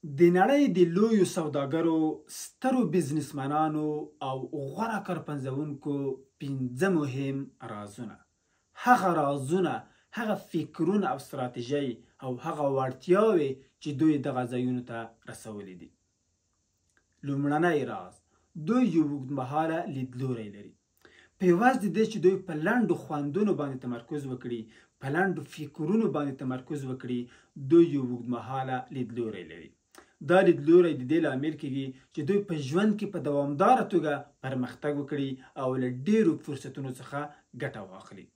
د نړۍ د لویو سوداګرو، سترو بزنسمنانو او غوره کارپنځوونکو 5 مهم رازونه، هغه رازونه، هغه فکرونه او ستراتیژۍ او هغه وړتیاوې چې دوی دغه ځایونو ته رسولي دي. لومړنی راز، دوی یو اوږدمهاله لیدلوری لري. په عوض د دې چې دوی په لنډو خوندونو باندې تمرکز وکړي، په لنډو فکرونو باندې تمرکز وکړي، دوی یو اوږدمهاله لیدلوری لري. دا لیدلوری د دې لامل کیږي چې دوی په ژوند کې په دوامداره توګه پرمختګ وکړي او له ډیرو فرصتونو څخه ګټه واخلي.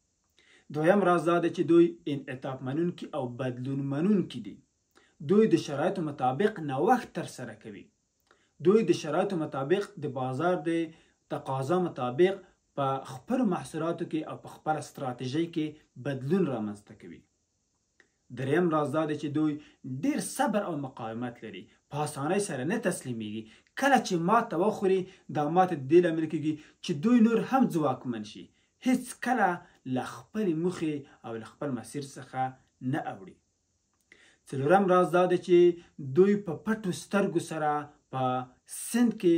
دویم راز دا دی چې دوی انعطاف منونکي او بدلون منونکي دي. دوی د شرایطو مطابق نوښت ترسره کوي. دوی د شرایطو مطابق، د بازار د تقاضا مطابق په خپلو محصولاتو کې او په خپله ستراتیژۍ کې بدلون رامنځته کوي. دریم راز دا دی چې دوی ډیر صبر او مقاومت لري، په اسانۍ سره نه تسلیمیږي. کله چې ماته وخوري، دا ماته د دې لامل کیږي چې دوی نور هم ځواکمن شي، هیڅ کله له خپلې موخې او له خپل مسیر څخه نه اوړي. څلورم راز دا دی چې دوی په پټو سترګو سره په سیند کې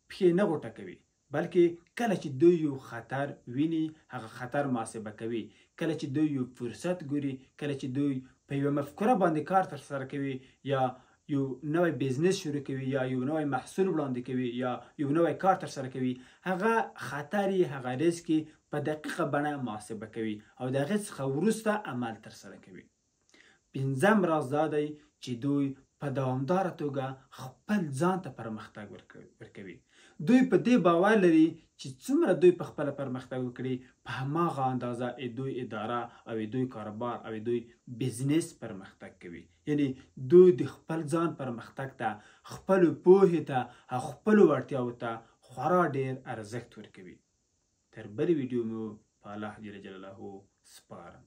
پښې نه غوټه کوي، بلکې کله چې دوی یو خطر ویني، هغه خطر محاسبه کوي. کله چې دوی یو فرصت ګوري، کله چې دوی په یوه مفکوره باندې کار ترسره کوي، یا یو نوی بزنس شروع کوي، یا یو نوی محصول وړاندې کوي، یا یو نوی کار ترسره کوي، هغه خطر یې، هغه ریسک یې په دقیقه بڼه محاسبه کوي او د هغې څخه وروسته عمل ترسره کوي. پنځم راز دا دی چې دوی په دوامداره توګه خپل ځان ته پرمختګ ورکوي. دوی په دې باور لري چې څومره دوی په خپله پرمختګ وکړي، په هماغه اندازه دوی اداره او دوی کاروبار او دوی بزنس پرمختګ کوي. یعنی دوی د خپل ځان پرمختګ ته، خپلو پوهې ته او خپلو وړتیاوو ته خورا ډیر ارزښت ورکوي. تر بلې ویډیو مو په الله جل جلاله سپارم.